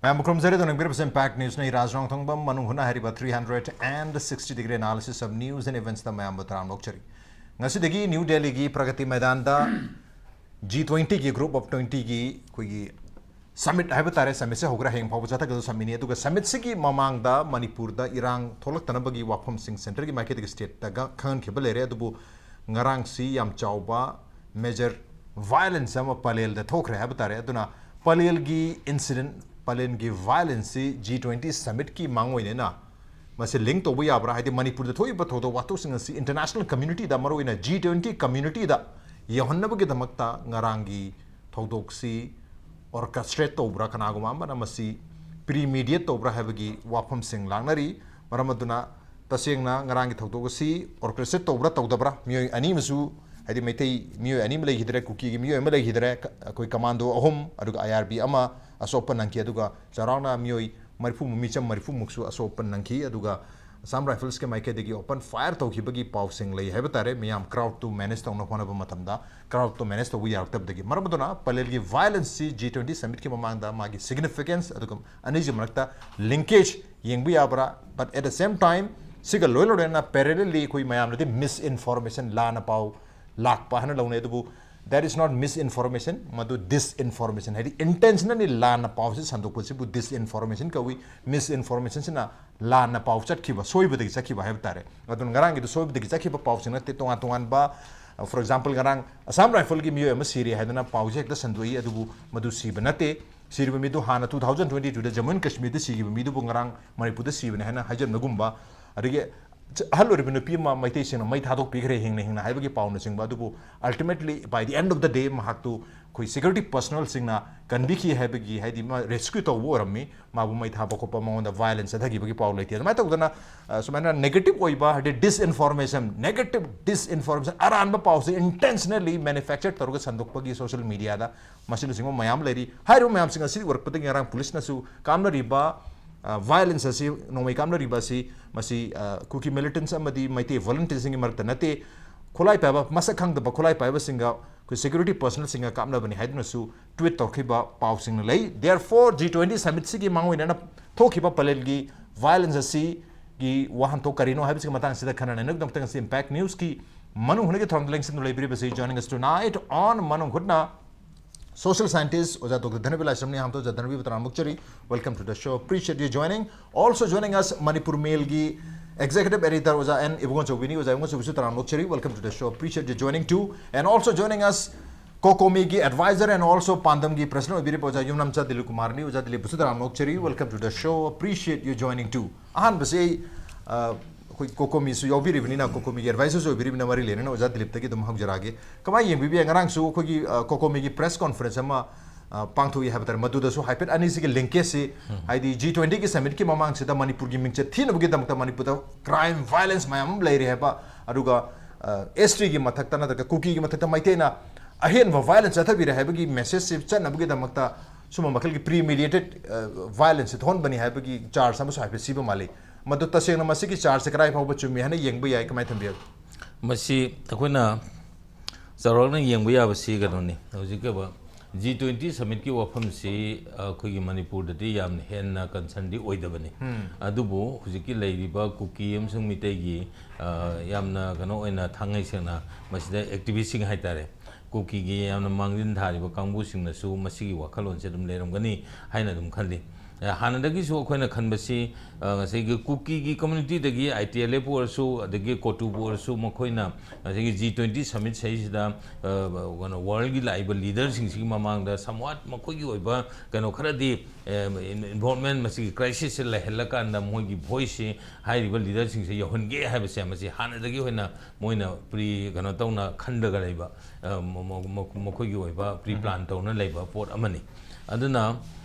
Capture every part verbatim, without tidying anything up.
ꯃꯌꯥꯝꯕꯨ ꯈꯨꯔꯨꯝꯖꯔꯤ꯫ ꯑꯗꯣ ꯅꯪꯕꯤꯔꯕꯁꯦ Impact Newsꯅ ꯏꯔꯥꯖ ꯔꯣꯡꯊꯣꯡꯕꯝ ꯃꯅꯨꯡ ꯍꯨꯠꯅ ꯍꯥꯏꯔꯤꯕ three hundred and sixty degree analysis of news and eventsꯇ ꯃꯌꯥꯝꯕꯨ ꯇꯔꯥꯝꯅ ꯑꯣꯛꯆꯔꯤ꯫ ꯉꯁꯤꯗꯒꯤ ꯅ꯭ꯌꯨ ꯗꯦꯜꯂꯤꯒꯤ ꯄ꯭ꯔꯒꯇꯤ ꯃꯩꯗꯥꯟꯗ G twentyꯒꯤ group of twentyꯒꯤ ꯑꯩꯈꯣꯏꯒꯤ summit ꯍꯥꯏꯕ ꯇꯥꯔꯦ, summitꯁꯦ ꯍꯧꯈ꯭ꯔꯦ, ꯍꯌꯦꯡ ꯐꯥꯎꯕ ꯆꯠꯊꯒꯗꯕ summitꯅꯤ꯫ ꯑꯗꯨꯒ summitꯁꯤꯒꯤ ꯃꯃꯥꯡꯗ ꯃꯅꯤꯄꯨꯔꯗ ꯏꯔꯥꯡ ꯊꯣꯛꯂꯛꯇꯅꯕꯒꯤ ꯋꯥꯐꯝꯁꯤꯡ centreꯒꯤ ꯃꯥꯏꯀꯩꯗꯒꯤ stateꯇ ꯈꯪꯍꯟꯈꯤꯕ ꯂꯩꯔꯦ꯫ ꯑꯗꯨꯕꯨ ꯉꯔꯥꯡꯁꯤ ꯌꯥꯝ ꯆꯥꯎꯕ major violence ꯑꯃ ꯄꯂꯦꯜꯗ ꯊꯣꯛꯈ꯭ꯔꯦ ꯍꯥꯏꯕ ꯇꯥꯔꯦ꯫ ꯑꯗꯨꯅ ꯄꯂꯦꯜꯒꯤ incident, ꯄꯂꯦꯜꯒꯤ violenceꯁꯤ G twenty summitꯀꯤ ꯃꯥꯡꯑꯣꯏꯅꯅ ꯃꯁꯤ link ꯇꯧꯕ ꯌꯥꯕ꯭ꯔꯥ? ꯍꯥꯏꯗꯤ ꯃꯅꯤꯄꯨꯔꯗ ꯊꯣꯛꯏꯕ ꯊꯧꯗꯣꯛ ꯋꯥꯊꯣꯛꯁꯤꯡ ꯑꯁꯤ international communityꯗ, ꯃꯔꯨꯑꯣꯏꯅ G twenty communityꯗ ꯌꯧꯍꯟꯅꯕꯒꯤꯗꯃꯛꯇ ꯉꯔꯥꯡꯒꯤ ꯊꯧꯗꯣꯛꯁꯤ orchestrate ꯇꯧꯕ꯭ꯔꯥ, ꯀꯅꯥꯒꯨꯝꯕ ꯑꯃꯅ ꯃꯁꯤ premeditate ꯇꯧꯕ꯭ꯔꯥ ꯍꯥꯏꯕꯒꯤ ꯋꯥꯐꯝꯁꯤꯡ ꯂꯥꯛꯅꯔꯤ꯫ ꯃꯔꯝ ꯑꯗꯨꯅ ꯇꯁꯦꯡꯅ ꯉꯔꯥꯡꯒꯤ ꯊꯧꯗꯣꯛ ꯑꯁꯤ orchestrate ꯇꯧꯕ꯭ꯔꯥ ꯇꯧꯗꯕ꯭ꯔꯥ, ꯃꯤꯑꯣꯏ ꯑꯅꯤ ꯑꯃꯁꯨ, ꯍꯥꯏꯗꯤ ꯃꯩꯇꯩ ꯃꯤꯑꯣꯏ ꯑꯅꯤ ꯑꯃ ꯂꯩꯈꯤꯗ꯭ꯔꯦ, ꯀꯨꯀꯤꯒꯤ ꯃꯤꯑꯣꯏ ꯑꯃ ꯂꯩꯈꯤꯗ꯭ꯔꯦ, ꯀ-, ꯑꯩꯈꯣꯏ commando ꯑꯍꯨꯝ, ꯑꯗꯨꯒ I R B ꯑꯃ ꯑꯁꯣꯛꯄ ꯅꯪꯈꯤ, ꯑꯗꯨꯒ ꯆꯥꯎꯔꯥꯛꯅ ꯃꯤꯑꯣꯏ ꯃꯔꯤꯐꯨ, ꯃꯤꯆꯝ ꯃꯔꯤꯐꯨꯃꯨꯛꯁꯨ ꯑꯁꯣꯛꯄ ꯅꯪꯈꯤ꯫ ꯑꯗꯨꯒ Assam Riflesꯀꯤ ꯃꯥꯏꯀꯩꯗꯒꯤ open fire ꯇꯧꯈꯤꯕꯒꯤ ꯄꯥꯎꯁꯤꯡ ꯂꯩ ꯍꯥꯏꯕ ꯇꯥꯔꯦ꯫ ꯃꯤꯌꯥꯝ crowdꯇꯨ manage ꯇꯧꯅꯕ ꯍꯣꯠꯅꯕ ꯃꯇꯝꯗ crowdꯇꯨ manage ꯇꯧꯕ ꯌꯥꯔꯛꯇꯕꯗꯒꯤ꯫ ꯃꯔꯝ ꯑꯗꯨꯅ ꯄꯂꯦꯜꯒꯤ violenceꯁꯤ G twenty summitꯀꯤ ꯃꯃꯥꯡꯗ ꯃꯥꯒꯤ significance ꯑꯗꯨꯒ ꯑꯅꯤꯁꯤ ꯃꯔꯛꯇ linkage ꯌꯦꯡꯕ ꯌꯥꯕ꯭ꯔꯥ? But at the same time, ꯁꯤꯒ ꯂꯣꯏ ꯂꯣꯏꯅꯅ parallelly ꯑꯩꯈꯣꯏ ꯃꯌꯥꯝꯅꯗꯤ misinformation, ꯂꯥꯟꯅ ꯄꯥꯎ ꯂꯥꯛꯄ ꯍꯥꯏꯅ ꯂꯧꯅꯩ꯫ ꯑꯗꯨꯕꯨ that is not misinformation, ꯃꯗꯨ disinformation꯫ ꯍꯥꯏꯗꯤ intentionally ꯂꯥꯟꯅ ꯄꯥꯎꯁꯤ ꯁꯟꯗꯣꯛꯄꯁꯤꯕꯨ disinformation ꯀꯧꯏ꯫ Misinformationꯁꯤꯅ ꯂꯥꯟꯅ ꯄꯥꯎ ꯆꯠꯈꯤꯕ, ꯁꯣꯏꯕꯗꯒꯤ ꯆꯠꯈꯤꯕ ꯍꯥꯏꯕ ꯇꯥꯔꯦ꯫ ꯑꯗꯨꯅ ꯉꯔꯥꯡꯒꯤꯗꯨ ꯁꯣꯏꯕꯗꯒꯤ ꯆꯠꯈꯤꯕ ꯄꯥꯎꯁꯤꯡ ꯅꯠꯇꯦ, ꯇꯣꯉꯥꯟ ꯇꯣꯉꯥꯟꯕ, for example, ꯉꯔꯥꯡ Assam Riflesꯀꯤ ꯃꯤꯑꯣꯏ ꯑꯃ ꯁꯤꯔꯦ ꯍꯥꯏꯗꯅ ꯄꯥꯎꯁꯦ ꯍꯦꯛꯇ ꯁꯟꯗꯣꯛꯏ, ꯑꯗꯨꯕꯨ ꯃꯗꯨ ꯁꯤꯕ ꯅꯠꯇꯦ꯫ ꯁꯤꯔꯤꯕ ꯃꯤꯗꯨ ꯍꯥꯟꯅ two thousand twenty twoꯗ Jammu and Kashmirꯗ ꯁꯤꯈꯤꯕ ꯃꯤꯗꯨꯕꯨ ꯉꯔꯥꯡ ꯃꯅꯤꯄꯨꯔꯗ ꯁꯤꯕꯅꯦ ꯍꯥꯏꯅ ꯍꯥꯏꯖꯟꯕꯒꯨꯝꯕ, ꯑꯗꯒꯤ ꯑꯍꯜ ꯑꯣꯏꯔꯤꯕ ꯅꯨꯄꯤ ꯑꯃ ꯃꯩꯇꯩꯁꯤꯡꯅ ꯃꯩ ꯊꯥꯗꯣꯛꯄꯤꯈ꯭ꯔꯦ ꯍꯤꯡꯅ ꯍꯤꯡꯅ ꯍꯥꯏꯕꯒꯤ ꯄꯥꯎꯅꯆꯤꯡꯕ꯫ ꯑꯗꯨꯕꯨ ultimately, by the end of the day, ꯃꯍꯥꯛꯇꯨ ꯑꯩꯈꯣꯏ security personnelꯁꯤꯡꯅ ꯀꯟꯕꯤꯈꯤ ꯍꯥꯏꯕꯒꯤ, ꯍꯥꯏꯗꯤ ꯃꯥ rescue ꯇꯧꯕ ꯑꯣꯏꯔꯝꯃꯤ, ꯃꯥꯕꯨ ꯃꯩ ꯊꯥꯕ ꯈꯣꯠꯄ, ꯃꯉꯣꯟꯗ violence ꯆꯠꯊꯈꯤꯕꯒꯤ ꯄꯥꯎ ꯂꯩꯇꯦ꯫ ꯑꯗꯨꯃꯥꯏꯅ ꯇꯧꯗꯅ, ꯑ, ꯁꯨꯃꯥꯏꯅ negative ꯑꯣꯏꯕ, ꯍꯥꯏꯗꯤ disinformation, negative disinformation, ꯑꯔꯥꯟꯕ ꯄꯥꯎꯁꯦ intentionally manufacture ꯇꯧꯔꯒ ꯁꯟꯗꯣꯛꯄꯒꯤ social mediaꯗ, ꯃꯁꯤꯅꯆꯤꯡꯕ ꯃꯌꯥꯝ ꯂꯩꯔꯤ꯫ ꯍꯥꯏꯔꯤꯕ ꯃꯌꯥꯝꯁꯤꯡ ꯑꯁꯤ ꯎꯔꯛꯄꯗꯒꯤ ꯉꯔꯥꯡ ꯄꯨꯂꯤꯁꯅꯁꯨ ꯀꯥꯞꯅꯔꯤꯕ, ꯑ, violence ꯑꯁꯤ, ꯅꯣꯡꯃꯩ ꯀꯥꯞꯅꯔꯤꯕ ꯑꯁꯤ, ꯃꯁꯤ, ꯑ, ꯀꯨꯀꯤ militants ꯑꯃꯗꯤ ꯃꯩꯇꯩ volunteersꯁꯤꯡꯒꯤ ꯃꯔꯛꯇ ꯅꯠꯇꯦ꯫ ꯈꯨꯠꯂꯥꯏ ꯄꯥꯏꯕ, ꯃꯁꯛ ꯈꯪꯗꯕ ꯈꯨꯠꯂꯥꯏ ꯄꯥꯏꯕꯁꯤꯡꯒ ꯑꯩꯈꯣꯏ ꯁꯦꯀ꯭ꯌꯨꯔꯤꯇꯤ ꯄꯔꯁꯅꯦꯜꯁꯤꯡꯒ ꯀꯥꯞꯅꯕꯅꯤ ꯍꯥꯏꯗꯨꯅꯁꯨ ꯇ꯭ꯋꯤꯠ ꯇꯧꯔꯛꯈꯤꯕ ꯄꯥꯎꯁꯤꯡꯅ ꯂꯩ꯫ Therefore, G twenty summitꯁꯤꯒꯤ ꯃꯥꯡꯑꯣꯏꯅꯅ ꯊꯣꯛꯈꯤꯕ ꯄꯂꯦꯜꯒꯤ ꯚꯥꯏꯑꯣꯂꯦꯟꯁ ꯑꯁꯤꯒꯤ ꯋꯥꯍꯟꯊꯣꯛ ꯀꯔꯤꯅꯣ ꯍꯥꯏꯕꯁꯤꯒꯤ ꯃꯇꯥꯡꯁꯤꯗ ꯈꯟꯅ ꯅꯩꯅꯕꯒꯤꯗꯃꯛꯇ ꯉꯁꯤ ꯏꯝꯄꯦꯛ ꯅ꯭ꯌꯨꯁꯀꯤ ꯃꯅꯨꯡ ꯍꯨꯠꯅꯒꯤ ꯊꯧꯔꯝꯗ ꯂꯦꯡꯁꯤꯟꯗꯨꯅ ꯂꯩꯕꯤꯔꯤꯕꯁꯤ, joining us tonight on ꯃꯅꯨꯡ ꯍꯨꯠꯅ, social scientist ꯑꯣꯖꯥ ꯗꯣꯛꯇꯔ ꯙꯅꯕꯤ ꯂꯥꯏꯁ꯭ꯔꯝꯅꯤ꯫ ꯑꯍꯥꯟꯕꯗ ꯑꯣꯖꯥ ꯙꯅꯕꯤꯕꯨ ꯇꯔꯥꯝꯅ ꯑꯣꯛꯆꯔꯤ꯫ Welcome to the show. Appreciate you joining. Also joining us, Manipur Mailꯒꯤ executive editor ꯑꯣꯖꯥ ꯑꯦꯟ ꯏꯕꯨꯡꯉꯣꯆꯧꯕꯤꯅꯤ꯫ ꯑꯣꯖꯥ ꯏꯕꯨꯡꯉꯣꯆꯧꯕꯤꯁꯨ ꯇꯔꯥꯝꯅ ꯑꯣꯛꯆꯔꯤ꯫ Welcome to the show. Appreciate you joining too. And also joining us, COCOMIꯒꯤ advisor and also ꯄꯥꯟꯗꯝꯒꯤ president ꯑꯣꯏꯕꯤꯔꯤꯕ ꯑꯣꯖꯥ ꯌꯨꯝꯅꯥꯝꯆꯥ ꯗꯤꯂꯤꯞ ꯀꯨꯃꯥꯔꯅꯤ꯫ ꯑꯣꯖꯥ ꯗꯤꯂꯤꯞꯄꯨꯁꯨ ꯇꯔꯥꯝꯅ ꯑꯣꯛꯆꯔꯤ꯫ Welcome to the show. Appreciate you joining too. ꯑꯍꯥꯟꯕꯁꯤ ꯑꯩ, ꯑ, ꯑꯩꯈꯣꯏ COCOMIꯁꯨ ꯌꯥꯎꯕꯤꯔꯤꯕꯅꯤꯅ, COCOMIꯒꯤ advisorꯁꯨ ꯑꯣꯏꯕꯤꯔꯤꯕꯅꯤꯅ ꯃꯔꯤ ꯂꯩꯅꯅ ꯑꯣꯖꯥ ꯗꯤꯂꯤꯞꯇꯒꯤ ꯑꯗꯨꯝ ꯍꯧꯖꯔꯛꯑꯒꯦ꯫ ꯀꯃꯥꯏꯅ ꯌꯦꯡꯕꯤꯕ ꯌꯥꯏ? ꯉꯔꯥꯡꯁꯨ ꯑꯩꯈꯣꯏꯒꯤ, ꯑ, COCOMIꯒꯤ press conference ꯑꯃ, ꯑ, ꯄꯥꯡꯊꯣꯛꯏ ꯍꯥꯏꯕ ꯇꯥꯔꯦ꯫ ꯃꯗꯨꯗꯁꯨ ꯍꯥꯏꯐꯦꯠ ꯑꯅꯤꯁꯤꯒꯤ linkage ꯁꯤ, ꯍꯥꯏꯗꯤ G twentyꯒꯤ summitꯀꯤ ꯃꯃꯥꯡꯁꯤꯗ ꯃꯅꯤꯄꯨꯔꯒꯤ ꯃꯤꯡꯆꯠ ꯊꯤꯅꯕꯒꯤꯗꯃꯛꯇ ꯃꯅꯤꯄꯨꯔꯗ crime, violence ꯃꯌꯥꯝ ꯑꯃ ꯂꯩꯔꯦ ꯍꯥꯏꯕ, ꯑꯗꯨꯒ, ꯑ, STꯒꯤ ꯃꯊꯛꯇ ꯅꯠꯇ꯭ꯔꯒ ꯀꯨꯀꯤꯒꯤ ꯃꯊꯛꯇ ꯃꯩꯇꯩꯅ ꯑꯍꯦꯟꯕ violence ꯆꯠꯊꯕꯤꯔꯦ ꯍꯥꯏꯕꯒꯤ message ꯁꯤ ꯆꯠꯅꯕꯒꯤꯗꯃꯛꯇ ꯁꯨꯝꯕ ꯃꯈꯜꯒꯤ premeditated, ꯑ, violence ꯁꯤ ꯊꯣꯛꯍꯟꯕꯅꯤ ꯍꯥꯏꯕꯒꯤ charge ꯑꯃꯁꯨ ꯍꯥꯏꯐꯦꯠ ꯁꯤꯕ ꯃꯥꯜꯂꯤ꯫ ꯃꯗꯨ ꯇꯁꯦꯡꯅ ꯃꯁꯤꯒꯤ chargeꯁꯦ ꯀꯗꯥꯏ ꯐꯥꯎꯕ ꯆꯨꯝꯃꯤ ꯍꯥꯏꯅ ꯌꯦꯡꯕ ꯌꯥꯏ? ꯀꯃꯥꯏꯅ ꯊꯝꯕꯤꯕꯒꯦ? ꯃꯁꯤ ꯑꯩꯈꯣꯏꯅ ꯆꯥꯎꯔꯥꯛꯅ ꯌꯦꯡꯕ ꯌꯥꯕꯁꯤ ꯀꯩꯅꯣꯅꯤ, ꯍꯧꯖꯤꯛꯀꯤ G twenty summitꯀꯤ ꯋꯥꯐꯝꯁꯤ ꯑꯩꯈꯣꯏꯒꯤ ꯃꯅꯤꯄꯨꯔꯗꯗꯤ ꯌꯥꯝ ꯍꯦꯟꯅ concernꯗꯤ ꯑꯣꯏꯗꯕꯅꯤ꯫ ꯑꯗꯨꯕꯨ ꯍꯧꯖꯤꯛꯀꯤ ꯂꯩꯔꯤꯕ ꯀꯨꯀꯤ ꯑꯃꯁꯨꯡ ꯃꯤꯇꯩꯒꯤ, ꯑ, ꯌꯥꯝꯅ ꯀꯩꯅꯣ ꯑꯣꯏꯅ ꯊꯥꯡꯉꯩ ꯁꯦꯡꯅ ꯃꯁꯤꯗ activistꯁꯤꯡ ꯍꯥꯏꯇꯥꯔꯦ, ꯀꯨꯀꯤꯒꯤ ꯌꯥꯝꯅ ꯃꯥꯡꯖꯤꯟ ꯊꯥꯔꯤꯕ ꯀꯥꯡꯕꯨꯁꯤꯡꯅꯁꯨ ꯃꯁꯤꯒꯤ ꯋꯥꯈꯜꯂꯣꯟꯁꯦ ꯑꯗꯨꯝ ꯂꯩꯔꯝꯒꯅꯤ ꯍꯥꯏꯅ ꯑꯗꯨꯝ ꯈꯜꯂꯤ꯫ ꯑ, ꯍꯥꯟꯅꯗꯒꯤꯁꯨ ꯑꯩꯈꯣꯏꯅ ꯈꯟꯕꯁꯤ, ꯑ, ꯉꯁꯥꯏꯒꯤ ꯀꯨꯀꯤꯒꯤ communityꯗꯒꯤ ITLF ꯑꯣꯏꯔꯁꯨ, ꯑꯗꯒꯤ COTUꯕꯨ ꯑꯣꯏꯔꯁꯨ, ꯃꯈꯣꯏꯅ ꯉꯁꯥꯏꯒꯤ G twenty summit ꯁꯤꯗꯩꯁꯤꯗ, ꯑ, ꯀꯩꯅꯣ, worldꯒꯤ ꯂꯥꯛꯏꯕ leaderꯁꯤꯡꯁꯤꯒꯤ ꯃꯃꯥꯡꯗ somewhat ꯃꯈꯣꯏꯒꯤ ꯑꯣꯏꯕ ꯀꯩꯅꯣ ꯈꯔꯗꯤ, ꯑ, involvement, ꯃꯁꯤꯒꯤ crisisꯁꯦ ꯂꯩꯍꯜꯂꯀꯥꯟꯗ ꯃꯣꯏꯒꯤ voiceꯁꯦ ꯍꯥꯏꯔꯤꯕ leaderꯁꯤꯡꯁꯦ ꯌꯧꯍꯟꯒꯦ ꯍꯥꯏꯕꯁꯦ ꯃꯁꯤ ꯍꯥꯟꯅꯗꯒꯤ ꯑꯣꯏꯅ ꯃꯣꯏꯅ pre, ꯀꯩꯅꯣ ꯇꯧꯅ ꯈꯟꯗꯒ ꯂꯩꯕ, ꯑ, ꯃ-, ꯃ-, ꯃ-, ꯃꯈꯣꯏꯒꯤ ꯑꯣꯏꯕ pre plan ꯇꯧꯅ ꯂꯩꯕ ꯄꯣꯠ ꯑꯃꯅꯤ꯫ ꯑꯗꯨꯅ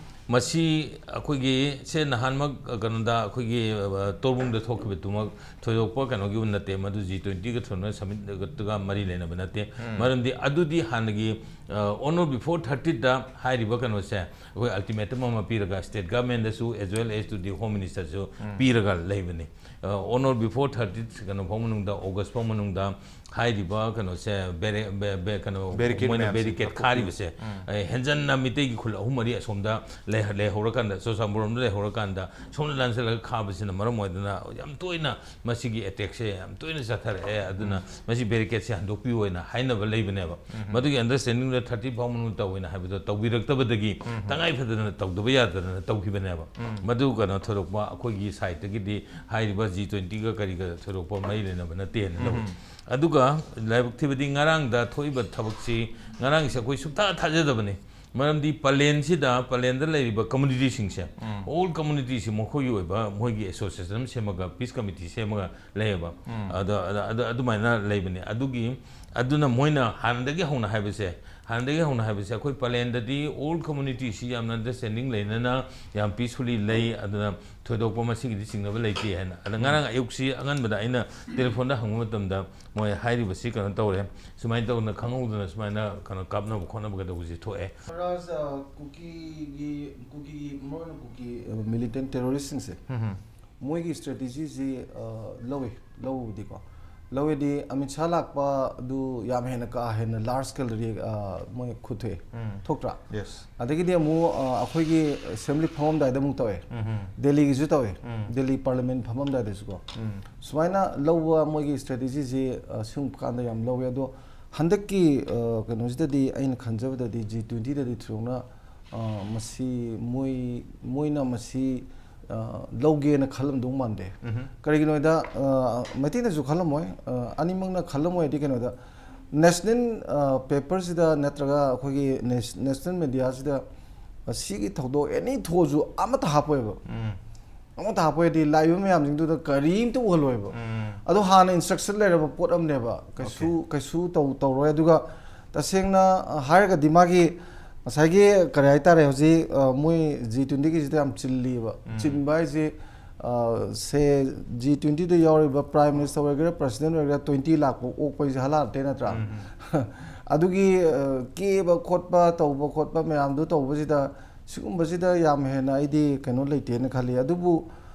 ꯃꯁꯤ ꯑꯩꯈꯣꯏꯒꯤ ꯁꯦ ꯅꯍꯥꯟꯃꯛ, ꯑ, ꯀꯩꯅꯣꯗ ꯑꯩꯈꯣꯏꯒꯤ, ꯑ, ꯇꯣꯔꯕꯨꯡꯗ ꯊꯣꯛꯈꯤꯕꯗꯨꯃꯛ ꯊꯣꯏꯗꯣꯛꯄ ꯀꯩꯅꯣꯒꯤ ꯅꯠꯇꯦ, ꯃꯗꯨ G twentyꯒ ꯊꯣꯏꯅ summitꯒ ꯃꯔꯤ ꯂꯩꯅꯕ ꯅꯠꯇꯦ꯫ ꯃꯔꯝꯗꯤ ꯑꯗꯨꯗꯤ ꯍꯥꯟꯅꯒꯤ, ꯑ, on or before thirtiethꯗ ꯍꯥꯏꯔꯤꯕ ꯀꯩꯅꯣꯁꯦ ꯑꯩꯈꯣꯏ ultimatum ꯑꯃ ꯄꯤꯔꯒ state governmentꯗꯁꯨ as well as to the home ministerꯁꯨ ꯄꯤꯔꯒ ꯂꯩꯕꯅꯤ꯫ ꯑ, on or before thirtieth ꯀꯩꯅꯣ ꯐꯥꯎ ꯃꯅꯨꯡꯗ, August ꯐꯥꯎ ꯃꯅꯨꯡꯗ ꯍꯥꯏꯔꯤꯕ ꯀꯩꯅꯣꯁꯦ, ꯕꯦꯔꯦ- ꯕꯦ- ꯕꯦ- ꯀꯩꯅꯣ, Barricade ꯃꯣꯏꯅ ꯃꯌꯥꯝꯁꯦ ꯕꯦꯔꯤꯀꯦꯠ ꯂꯧꯊꯣꯛꯄꯤꯌꯨ꯫ ꯈꯥꯔꯤꯕꯁꯦ, ꯑꯦ, ꯍꯦꯟꯖꯟꯅ ꯃꯤꯇꯩꯒꯤ ꯈꯨꯜ ꯑꯍꯨꯝ ꯃꯔꯤ ꯑꯁꯣꯝꯗ ꯂꯩ- ꯂꯩꯍꯧꯔꯀꯥꯟꯗ, ꯆꯨꯔꯆꯥꯟꯄꯨꯔ ꯂꯣꯝꯗ ꯂꯩꯍꯧꯔꯀꯥꯟꯗ, ꯁꯣꯝꯗ ꯂꯥꯟꯁꯤꯜꯂꯒ ꯈꯥꯕꯁꯤꯅ ꯃꯔꯝ ꯑꯣꯏꯗꯅ ꯌꯥꯝ ꯇꯣꯏꯅ ꯃꯁꯤꯒꯤ ꯑꯦꯇꯦꯛꯁꯦ ꯌꯥꯝ ꯇꯣꯏꯅ ꯆꯠꯊꯔꯛꯑꯦ꯫ ꯑꯗꯨꯅ ꯃꯁꯤ ꯕꯦꯔꯤꯀꯦꯠꯁꯦ ꯍꯟꯗꯣꯛꯄꯤꯌꯨ ꯍꯥꯏꯅ ꯍꯥꯏꯅꯕ ꯂꯩꯕꯅꯦꯕ꯫ ꯃꯗꯨꯒꯤ ꯑꯟꯗꯔꯁ꯭ꯇꯦꯟꯗꯤꯡꯗ ꯊꯥꯔꯇꯤ ꯐꯥꯎ ꯃꯅꯨꯡꯗ ꯇꯧꯋꯦꯅ ꯍꯥꯏꯕꯗꯣ ꯇꯧꯕꯤꯔꯛꯇꯕꯗꯒꯤ ꯇꯉꯥꯏ ꯐꯗꯅ ꯇꯧꯗꯕ ꯌꯥꯗꯗꯅ ꯇꯧꯈꯤꯕꯅꯦꯕ꯫ ꯃꯗꯨ ꯀꯩꯅꯣ ꯊꯣꯏꯗꯣꯛꯄ ꯑꯩꯈꯣꯏꯒꯤ ꯁꯥꯏꯠꯇꯒꯤꯗꯤ ꯍꯥꯏꯔꯤꯕ ꯖꯤ ꯇ꯭ꯋꯦꯟꯇꯤꯒ ꯀꯔꯤꯒ ꯊꯣꯏꯗꯣꯛꯄ ꯃꯔꯤ ꯂꯩꯅꯕ ꯅꯠꯇꯦꯅ ꯂꯧꯏ꯫ ꯑꯗꯨꯒ ꯂꯥꯏꯕꯛ ꯊꯤꯕꯗꯤ ꯉꯔꯥꯡꯗ ꯊꯣꯛꯏꯕ ꯊꯕꯛꯁꯤ, ꯉꯔꯥꯡꯁꯦ ꯑꯩꯈꯣꯏ ꯁꯨꯡꯊꯥ ꯊꯥꯖꯗꯕꯅꯤ꯫ ꯃꯔꯝꯗꯤ ꯄꯂꯦꯟꯁꯤꯗ, ꯄꯂꯦꯟꯗ ꯂꯩꯔꯤꯕ ꯀꯝꯃꯨꯅꯤꯇꯤꯁꯤꯡꯁꯦ, ꯑꯣꯜ ꯀꯝꯃꯨꯅꯤꯇꯤꯁꯤ ꯃꯈꯣꯏꯒꯤ ꯑꯣꯏꯕ ꯃꯣꯏꯒꯤ ꯑꯦꯁꯣꯁꯤꯌꯦꯁꯟ ꯑꯃ ꯁꯦꯝꯃꯒ, ꯄꯤꯁ ꯀꯃꯤꯇꯤ ꯁꯦꯝꯃꯒ ꯂꯩꯌꯦꯕ꯫ ꯑꯗ- ꯑꯗ- ꯑꯗ- ꯑꯗꯨꯃꯥꯏꯅ ꯂꯩꯕꯅꯤ꯫ ꯑꯗꯨꯒꯤ, ꯑꯗꯨꯅ ꯃꯣꯏꯅ ꯍꯥꯟꯅꯗꯒꯤ ꯍꯧꯅ ꯍꯥꯏꯕꯁꯦ, ꯍꯥꯟꯅꯗꯒꯤ ꯍꯧꯅ ꯍꯥꯏꯕꯁꯦ, ꯑꯩꯈꯣꯏ ꯄꯂꯦꯟꯗꯗꯤ ꯑꯣꯜ ꯀꯝꯃꯨꯅꯤꯇꯤꯁꯤ ꯌꯥꯝꯅ ꯑꯟꯗꯔꯁ꯭ꯇꯦꯟꯗꯤꯡ ꯂꯩꯅꯅ, ꯌꯥꯝ ꯄꯤꯁꯐꯨꯜꯂꯤ ꯂꯩ, ꯑꯗꯨꯅ ꯊꯣꯏꯗꯣꯛꯄ ꯃꯁꯤꯒꯤꯗꯤ ꯆꯤꯡꯅꯕ ꯂꯩꯇꯦ ꯍꯥꯏꯅ꯫ ꯑꯗ ꯉꯔꯥꯡ ꯑꯌꯨꯛꯁꯤ ꯑꯉꯟꯕꯗ ꯑꯩꯅ ꯇꯦꯂꯤꯐꯣꯟꯗ ꯍꯪꯕ ꯃꯇꯝꯗ, ꯃꯣꯏ ꯍꯥꯏꯔꯤꯕꯁꯤ ꯀꯩꯅꯣ ꯇꯧꯔꯦ, ꯁꯨꯃꯥꯏꯅ ꯇꯧꯗꯅ ꯈꯪꯍꯧꯗꯅ ꯁꯨꯃꯥꯏꯅ ꯀꯩꯅꯣ ꯀꯥꯞꯅꯕ ꯈꯣꯠꯅꯕ ꯀꯩꯗꯧꯕꯁꯤ ꯊꯣꯛꯑꯦ꯫ ꯃꯍꯥꯔꯥꯖ, ꯑ, ꯀꯨꯀꯤꯒꯤ, ꯀꯨꯀꯤꯒꯤ, ꯃꯔꯨ ꯑꯣꯏꯅ ꯀꯨꯀꯤ, ꯑ, ꯃꯤꯂꯤꯇꯦꯟ ꯇꯦꯔꯣꯔꯤꯁꯁꯤꯡꯁꯦ, ꯃꯣꯏꯒꯤ ꯏꯁꯇ꯭ꯔꯦꯇꯦꯖꯤꯁꯤ, ꯑ, ꯂꯧꯏ, ꯂꯧꯕꯗꯤꯀꯣ꯫ ꯂꯧꯏꯗꯤ ꯑꯃꯤꯠ ꯁꯥꯍ ꯂꯥꯛꯄ ꯑꯗꯨ ꯌꯥꯝ ꯍꯦꯟꯅ ꯀꯥ ꯍꯦꯟꯅ ꯂꯥꯔꯖ ꯁ꯭ꯀꯦꯜꯗꯗꯤ, ꯑ, ꯃꯣꯏ ꯈꯨꯠꯊꯣꯛꯑꯦ, ꯊꯣꯛꯇ꯭ꯔꯥ? ꯌꯦꯁ꯫ ꯑꯗꯒꯤꯗꯤ ꯑꯃꯨꯛ, ꯑ, ꯑꯩꯈꯣꯏꯒꯤ ꯑꯦꯁꯦꯝꯕ꯭ꯂꯤ ꯐꯝꯃꯝꯗꯥꯏꯗ ꯑꯃꯨꯛ ꯇꯧꯋꯦ꯫ ꯗꯦꯜꯂꯤꯒꯤꯁꯨ ꯇꯧꯋꯦ꯫ ꯗꯦꯜꯂꯤ ꯄꯥꯔꯂꯤꯌꯥꯃꯦꯟ ꯐꯝꯃꯝꯗꯥꯏꯗꯁꯨꯀꯣ꯫ ꯁꯨꯃꯥꯏꯅ ꯂꯧꯕ ꯃꯣꯏꯒꯤ ꯏꯁꯇ꯭ꯔꯦꯇꯦꯖꯤꯁꯤ, ꯑ, ꯁꯤꯒꯨꯝꯕ ꯀꯥꯟꯗ ꯌꯥꯝ ꯂꯧꯋꯦ꯫ ꯑꯗꯣ ꯍꯟꯗꯛꯀꯤ, ꯑ, ꯀꯩꯅꯣꯁꯤꯗꯗꯤ ꯑꯩꯅ ꯈꯟꯖꯕꯗꯗꯤ ꯖꯤ ꯇ꯭ꯋꯦꯟꯇꯤꯗꯗꯤ ꯊꯣꯏꯗꯣꯛꯅ, ꯑ, ꯃꯁꯤ ꯃꯣꯏ, ꯃꯣꯏꯅ ꯃꯁꯤ, ꯑ, ꯂꯧꯒꯦꯅ ꯈꯜꯂꯝꯗꯧ ꯃꯥꯟꯗꯦ꯫ ꯀꯔꯤꯒꯤꯅꯣꯗ, ꯑ, ꯃꯩꯇꯩꯅꯁꯨ ꯈꯜꯂꯝꯃꯣꯏ, ꯑ, ꯑꯅꯤꯃꯛꯅ ꯈꯜꯂꯝꯃꯣꯏ ꯍꯥꯏꯗꯤ ꯀꯩꯅꯣꯗ, ꯅꯦꯁꯅꯦꯜ, ꯑ, ꯄꯦꯄꯔꯁꯤꯗ ꯅꯠꯇ꯭ꯔꯒ ꯑꯩꯈꯣꯏꯒꯤ ꯅꯦꯁ-, ꯅꯦꯁꯅꯦꯜ ꯃꯦꯗꯤꯌꯥꯁꯤꯗ, ꯑ, ꯁꯤꯒꯤ ꯊꯧꯗꯣꯛ ꯑꯦꯅꯤ ꯊꯣꯛꯑꯁꯨ ꯑꯃꯠꯇ ꯍꯥꯞꯄꯣꯏꯕ꯫ ꯑꯃꯠꯇ ꯍꯥꯞꯄꯣꯏꯗꯤ ꯂꯥꯛꯏꯕ ꯃꯌꯥꯝꯁꯤꯡꯗꯨꯗ ꯀꯔꯤꯝꯇ ꯎꯍꯜꯂꯣꯏꯕ꯫ ꯑꯗꯣ ꯍꯥꯟꯅ ꯏꯟꯁꯇ꯭ꯔꯛꯁꯟ ꯂꯩꯔꯕ ꯄꯣꯠ ꯑꯃꯅꯦꯕ꯫ ꯀꯩꯁꯨ, ꯀꯩꯁꯨ ꯇꯧ-, ꯇꯧꯔꯣꯏ꯫ ꯑꯗꯨꯒ ꯇꯁꯦꯡꯅ, ꯑ, ꯍꯥꯏꯔꯒꯗꯤ ꯃꯥꯒꯤ ꯉꯁꯥꯏꯒꯤ ꯀꯔꯤ ꯍꯥꯏꯇꯥꯔꯦ, ꯍꯧꯖꯤꯛ, ꯑ, ꯃꯣꯏ ꯖꯤ ꯇ꯭ꯋꯦꯟꯇꯤꯒꯤꯁꯤꯗ ꯌꯥꯝ ꯆꯤꯜꯂꯤꯕ꯫ ꯆꯤꯟꯕ ꯍꯥꯏꯁꯦ, ꯑ, ꯁꯦ ꯖꯤ ꯇ꯭ꯋꯦꯟꯇꯤꯗ ꯌꯥꯎꯔꯤꯕ ꯄ꯭ꯔꯥꯏꯝ ꯃꯤꯅꯤꯁꯇꯔ ꯑꯣꯏꯒꯦꯔꯥ, ꯄ꯭ꯔꯁꯤꯗꯦꯟ ꯑꯣꯏꯒꯦꯔꯥ, ꯇ꯭ꯋꯦꯟꯇꯤ ꯂꯥꯛꯄ ꯑꯣꯛꯄ ꯍꯥꯏꯁꯦ ꯍꯂꯥꯜ ꯅꯠꯇꯦ ꯅꯠꯇ꯭ꯔꯥ? ꯑꯗꯨꯒꯤ, ꯑ, ꯀꯦꯕ ꯈꯣꯠꯄ ꯇꯧꯕ ꯈꯣꯠꯄ ꯃꯌꯥꯝꯗꯨ ꯇꯧꯕꯁꯤꯗ ꯁꯤꯒꯨꯝꯕꯁꯤꯗ ꯌꯥꯝ ꯍꯦꯟꯅ ꯑꯩꯗꯤ ꯀꯩꯅꯣ ꯂꯩꯇꯦꯅ ꯈꯜꯂꯤ꯫ ꯑꯗꯨꯕꯨ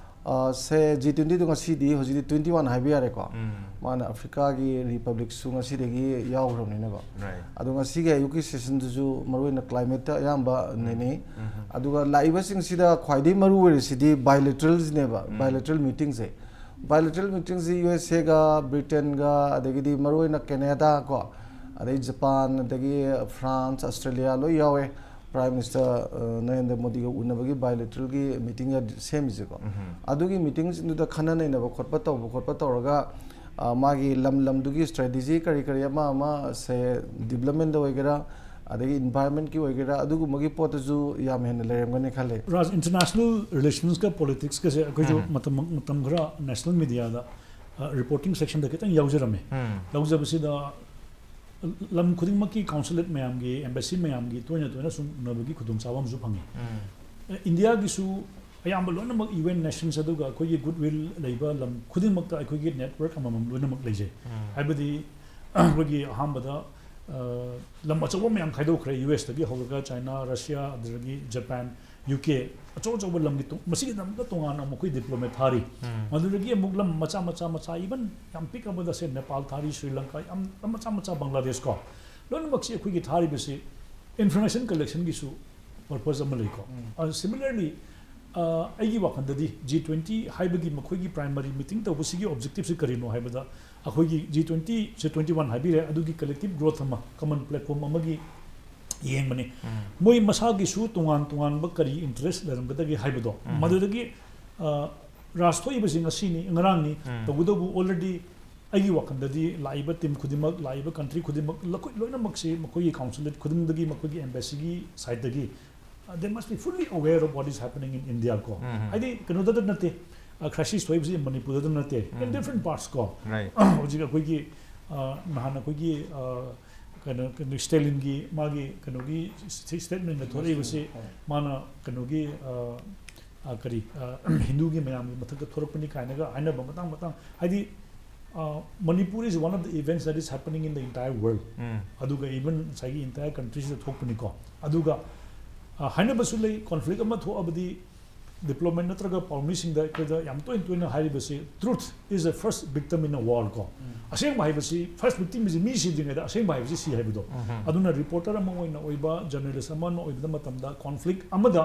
ꯑ, ꯁꯦ, ꯖꯤ ꯇ꯭ꯋꯦꯟꯇꯤꯗꯣ ꯉꯁꯤꯗꯤ, ꯍꯧꯖꯤꯛꯇꯤ ꯇ꯭ꯋꯦꯟꯇꯤ ꯋꯥꯟ ꯍꯥꯏꯕ ꯌꯥꯔꯦꯀꯣ꯫ ꯎꯝ. ꯃꯥꯅ ꯑꯐ꯭ꯔꯤꯀꯥꯒꯤ ꯔꯤꯄꯕ꯭ꯂꯤꯛꯁꯨ ꯉꯁꯤꯗꯒꯤ ꯌꯥꯎꯈ꯭ꯔꯕꯅꯤꯅꯀꯣ꯫ Right. ꯑꯗꯣ ꯉꯁꯤꯒꯤ ꯑꯌꯨꯛꯀꯤ ꯁꯦꯁꯟꯗꯨꯁꯨ ꯃꯔꯨꯑꯣꯏꯅ ꯀ꯭ꯂꯥꯏꯃꯦꯠꯇ ꯑꯌꯥꯝꯕ ꯅꯩꯅꯩ꯫ ꯎꯝ. ꯑꯗꯨꯒ ꯂꯥꯛꯏꯕꯁꯤꯡꯁꯤꯗ ꯈ꯭ꯋꯥꯏꯗꯒꯤ ꯃꯔꯨ ꯑꯣꯏꯔꯤꯁꯤꯗꯤ ꯕꯥꯏꯂꯦꯇ꯭ꯔꯦꯜꯁꯤꯅꯦꯕ, ꯎꯝ. ꯕꯥꯏꯂꯦꯇ꯭ꯔꯦꯜ ꯃꯤꯇꯤꯡꯁꯦ꯫ ꯕꯥꯏꯂꯦꯇ꯭ꯔꯦꯜ ꯃꯤꯇꯤꯡꯁꯤ ꯌꯨ ꯑꯦꯁ ꯑꯦꯒ, ꯕ꯭ꯔꯤꯇꯦꯟꯒ, ꯑꯗꯒꯤꯗꯤ ꯃꯔꯨꯑꯣꯏꯅ ꯀꯦꯅꯦꯗꯥ ꯀꯣ, ꯑꯗꯩ ꯖꯄꯥꯟ, ꯑꯗꯒꯤ ꯐ꯭ꯔꯥꯟꯁ, ꯑꯁꯇ꯭ꯔꯦꯂꯤꯌꯥ ꯂꯣꯏ ꯌꯥꯎꯋꯦ꯫ ꯄ꯭ꯔꯥꯏꯝ ꯃꯤꯅꯤꯁꯇꯔ, ꯑ, ꯅꯔꯦꯟꯗ꯭ꯔ ꯃꯣꯗꯤꯒ ꯎꯅꯕꯒꯤ ꯕꯥꯏꯂꯦꯇ꯭ꯔꯦꯜꯒꯤ ꯃꯤꯇꯤꯡ ꯁꯦꯝꯃꯤꯁꯦꯀꯣ꯫ ꯎꯝ. ꯑꯗꯨꯒꯤ ꯃꯤꯇꯤꯡꯁꯤꯡꯗꯨꯗ ꯈꯟꯅ ꯅꯩꯅꯕ ꯈꯣꯠꯄ ꯇꯧꯕ ꯈꯣꯠꯄ ꯇꯧꯔꯒ, ꯑ, ꯃꯥꯒꯤ ꯂꯝ ꯂꯝꯗꯨꯒꯤ ꯁ꯭ꯇ꯭ꯔꯦꯇꯦꯖꯤ ꯀꯔꯤ ꯀꯔꯤ ꯑꯃ ꯑꯃ ꯁꯦ, ꯗꯤꯕꯂꯞꯃꯦꯟꯗ ꯑꯣꯏꯒꯦꯔꯥ, ꯑꯗꯒꯤ ꯏꯟꯚꯥꯏꯔꯟꯃꯦꯟꯀꯤ ꯑꯣꯏꯒꯦꯔꯥ, ꯑꯗꯨꯒꯨꯝꯕꯒꯤ ꯄꯣꯠꯇꯁꯨ ꯌꯥꯝ ꯍꯦꯟꯅ ꯂꯩꯔꯝꯒꯅꯤ ꯈꯜꯂꯦ꯫ ꯔꯥꯖ, ꯏꯟꯇꯔꯅꯦꯁꯅꯦꯜ ꯔꯤꯂꯦꯁꯟꯁꯀ ꯄꯣꯂꯤꯇꯤꯛꯁꯀꯁꯦ ꯑꯩꯈꯣꯏꯁꯨ ꯎꯝ. ꯃꯇꯝ, ꯃꯇꯝ ꯈꯔ ꯅꯦꯁꯅꯦꯜ ꯃꯤꯗꯤꯌꯥꯗ, ꯑ, ꯔꯤꯄꯣꯔꯇꯤꯡ ꯁꯦꯛꯁꯟꯗ ꯈꯤꯇꯪ ꯌꯥꯎꯖꯔꯝꯃꯦ꯫ ꯎꯝ. ꯌꯥꯎꯖꯕꯁꯤꯗ ꯂꯝ ꯈꯨꯗꯤꯡꯃꯛꯀꯤ ꯀꯥꯎꯟꯁꯨꯂꯦꯠ ꯃꯌꯥꯝꯒꯤ, ꯑꯦꯝꯕꯦꯁꯤ ꯃꯌꯥꯝꯒꯤ ꯇꯣꯏꯅ ꯇꯣꯏꯅ ꯁꯨꯝ ꯎꯅꯕꯒꯤ ꯈꯨꯗꯣꯡꯆꯥꯕ ꯑꯃꯁꯨ ꯐꯪꯉꯤ꯫ ꯎꯝ. ꯑ, ꯏꯟꯗꯤꯌꯥꯒꯤꯁꯨ ꯑꯌꯥꯝꯕ ꯂꯣꯏꯅꯃꯛ ꯌꯨ ꯑꯦꯟ ꯅꯦꯁꯟꯁ ꯑꯗꯨꯒ ꯑꯩꯈꯣꯏꯒꯤ ꯒꯨꯗ ꯋꯤꯜ ꯂꯩꯕ ꯂꯝ ꯈꯨꯗꯤꯡꯃꯛꯇ ꯑꯩꯈꯣꯏꯒꯤ ꯅꯦꯠꯋꯔꯛ ꯑꯃꯃꯝ ꯂꯣꯏꯅꯃꯛ ꯂꯩꯖꯩ꯫ ꯎꯝ. ꯍꯥꯏꯕꯗꯤ ꯑꯩꯈꯣꯏꯒꯤ ꯑꯍꯥꯟꯕꯗ, ꯑ, ꯂꯝ ꯑꯆꯧꯕ ꯃꯌꯥꯝ ꯈꯥꯏꯗꯣꯛꯈ꯭ꯔꯦ, ꯌꯨ ꯑꯦꯁꯇꯒꯤ ꯍꯧꯔꯒ ꯆꯥꯏꯅꯥ, ꯔꯁꯤꯌꯥ, ꯑꯗꯨꯗꯒꯤ ꯖꯄꯥꯟ, ꯌꯨ ꯀꯦ, ꯑꯆꯧ ꯑꯆꯧꯕ ꯂꯝꯒꯤ ꯇꯣ-, ꯃꯁꯤꯒꯤꯗꯃꯛꯇ ꯇꯣꯉꯥꯟꯅ ꯑꯃꯨꯛ ꯑꯩꯈꯣꯏ ꯗꯤꯄ꯭ꯂꯣꯃꯦꯠ ꯊꯥꯔꯤ꯫ ꯎꯝ. ꯃꯗꯨꯗꯒꯤ ꯑꯃꯨꯛ ꯂꯝ ꯃꯆꯥ ꯃꯆꯥ ꯃꯆꯥ, ꯏꯚꯟ ꯌꯥꯝ ꯄꯤꯛꯑꯕꯗ ꯁꯦ ꯅꯦꯄꯥꯜ ꯊꯥꯔꯤ, ꯁ꯭ꯔꯤ ꯂꯪꯀꯥ, ꯌꯥꯝ ꯂꯝ ꯃꯆꯥ ꯃꯆꯥ, ꯕꯪꯒ꯭ꯂꯥꯗꯦꯁ ꯀꯣ, ꯂꯣꯏꯅꯃꯛꯁꯤ ꯑꯩꯈꯣꯏꯒꯤ ꯊꯥꯔꯤꯕꯁꯤ ꯏꯟꯐꯣꯔꯃꯦꯁꯟ ꯀꯂꯦꯛꯁꯟꯒꯤꯁꯨ ꯄꯔꯄꯁ ꯑꯃ ꯂꯩꯀꯣ꯫ ꯎꯝ. ꯑ, similarly, ꯑ, ꯑꯩꯒꯤ ꯋꯥꯈꯜꯗꯗꯤ ꯖꯤ ꯇ꯭ꯋꯦꯟꯇꯤ ꯍꯥꯏꯕꯒꯤ ꯃꯈꯣꯏꯒꯤ ꯄ꯭ꯔꯥꯏꯃꯔꯤ ꯃꯤꯇꯤꯡ ꯇꯧꯕꯁꯤꯒꯤ ꯑꯣꯕꯖꯦꯛꯇꯤꯞꯁꯤ ꯀꯔꯤꯅꯣ ꯍꯥꯏꯕꯗ, ꯑꯩꯈꯣꯏꯒꯤ ꯖꯤ ꯇ꯭ꯋꯦꯟꯇꯤ ꯁꯦ ꯇ꯭ꯋꯦꯟꯇꯤ ꯋꯥꯟ ꯍꯥꯏꯕꯤꯔꯦ, ꯑꯗꯨꯒꯤ ꯀꯂꯦꯛꯇꯤꯞ ꯒ꯭ꯔꯣꯊ ꯑꯃ, ꯀꯃꯟ ꯄ꯭ꯂꯦꯠꯐꯣꯝ ꯑꯃꯒꯤ ꯌꯦꯡꯕꯅꯤ꯫ ꯎꯝ. ꯃꯣꯏ ꯃꯁꯥꯒꯤꯁꯨ ꯇꯣꯉꯥꯟ ꯇꯣꯉꯥꯟꯕ ꯀꯔꯤ ꯏꯟꯇꯔꯦꯁ ꯂꯩꯔꯝꯒꯗꯒꯦ ꯍꯥꯏꯕꯗꯣ, ꯎꯝ. ꯃꯗꯨꯗꯒꯤ, ꯑ, ꯔꯥꯖ ꯊꯣꯛꯏꯕꯁꯤ ꯉꯁꯤꯅꯤ, ꯉꯔꯥꯡꯅꯤ, ꯎꯝ. ꯇꯧꯕꯇꯕꯨ already ꯑꯩꯒꯤ ꯋꯥꯈꯜꯗꯗꯤ ꯂꯥꯛꯏꯕ ꯇꯤꯝ ꯈꯨꯗꯤꯡꯃꯛ, ꯂꯥꯛꯏꯕ ꯀꯟꯇ꯭ꯔꯤ ꯈꯨꯗꯤꯡꯃꯛ, ꯂꯈꯣꯏ-, ꯂꯣꯏꯅꯃꯛꯁꯤ ꯃꯈꯣꯏꯒꯤ ꯀꯥꯎꯟꯁꯨꯂꯦꯠ ꯈꯨꯗꯤꯡꯗꯒꯤ, ꯃꯈꯣꯏꯒꯤ ꯑꯦꯝꯕꯦꯁꯤꯒꯤ ꯁꯥꯏꯠꯇꯒꯤ, uh, they must be fully aware of what is happening in India ꯀꯣ꯫ ꯎꯝ. ꯍꯥꯏꯗꯤ ꯀꯩꯅꯣꯗꯇ ꯅꯠꯇꯦ, ꯀ꯭ꯔꯥꯏꯁꯤꯁ ꯊꯣꯛꯏꯕꯁꯤ ꯃꯅꯤꯄꯨꯔꯗ ꯅꯠꯇꯦ, in ꯎꯝ. different parts ꯀꯣ꯫ Right. ꯍꯧꯖꯤꯛ ꯑꯩꯈꯣꯏꯒꯤ, uh, ꯅꯍꯥꯟ ꯑꯩꯈꯣꯏꯒꯤ, uh, ꯀꯩꯅꯣ, ꯀꯩꯅꯣ, ꯁ꯭ꯇꯦꯂꯤꯟꯒꯤ ꯃꯥꯒꯤ ꯀꯩꯅꯣꯒꯤ ꯁ꯭ꯇꯦ-, ꯁ꯭ꯇꯦꯠꯃꯦꯟꯒ ꯊꯣꯛꯂꯛꯏꯕꯁꯤ, ꯎꯝ. ꯃꯥꯅ ꯀꯩꯅꯣꯒꯤ, uh, uh, ꯀꯔꯤ, uh, ꯍꯤꯟꯗꯨꯒꯤ ꯃꯌꯥꯝꯒꯤ ꯃꯊꯛꯇ ꯊꯣꯛꯂꯛꯄꯅꯤ ꯀꯥꯏꯅꯒ ꯍꯥꯏꯅꯕ ꯃꯇꯥꯡ ꯃꯇꯥꯡ, ꯍꯥꯏꯗꯤ, uh, Manipur is one of the events that is happening in the entire world. ꯎꯝ. ꯑꯗꯨꯒ even ꯉꯁꯥꯏꯒꯤ entire countryꯁꯤꯗ ꯊꯣꯛꯄꯅꯤꯀꯣ꯫ ꯑꯗꯨꯒ, uh, ꯍꯥꯏꯅꯕꯁꯨ ꯂꯩ, ꯀꯣꯟꯐ꯭ꯂꯤꯛ ꯑꯃ ꯊꯣꯛꯑꯕꯗꯤ ꯗꯤꯄ꯭ꯂꯣꯃꯦꯠ ꯅꯠꯇ꯭ꯔꯒ ꯄꯥꯎꯃꯤꯁꯤꯡꯗ ꯑꯩꯈꯣꯏꯗ ꯌꯥꯝ ꯇꯣꯏꯅ ꯇꯣꯏꯅ ꯍꯥꯏꯔꯤꯕꯁꯤ, "Truth is the first victim in a war" ꯀꯣ꯫ ꯑꯁꯦꯡꯕ ꯍꯥꯏꯕꯁꯤ, ꯐꯥꯔꯁ ꯚꯤꯛꯇꯤꯝꯁꯤ ꯃꯤ ꯁꯤꯗ꯭ꯔꯤꯉꯩꯗ ꯑꯁꯦꯡꯕ ꯍꯥꯏꯕꯁꯤ ꯁꯤ ꯍꯥꯏꯕꯗꯣ꯫ ꯑꯗꯨꯅ ꯔꯤꯄꯣꯔꯇꯔ ꯑꯃ ꯑꯣꯏꯅ ꯑꯣꯏꯕ, ꯖꯔꯅꯦꯂꯤꯁ ꯑꯃ ꯑꯣꯏꯕ ꯃꯇꯝꯗ, ꯀꯣꯟꯐ꯭ꯂꯤꯛ ꯑꯃꯗ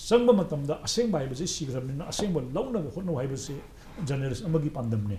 ꯆꯪꯕ ꯃꯇꯝꯗ ꯑꯁꯦꯡꯕ ꯍꯥꯏꯕꯁꯤ ꯁꯤꯈ꯭ꯔꯕꯅꯤꯅ ꯑꯁꯦꯡꯕ ꯂꯧꯅꯕ ꯍꯣꯠꯅꯧ ꯍꯥꯏꯕꯁꯤ ꯖꯔꯅꯦꯂꯤꯁ ꯑꯃꯒꯤ ꯄꯥꯟꯗꯝꯅꯤ꯫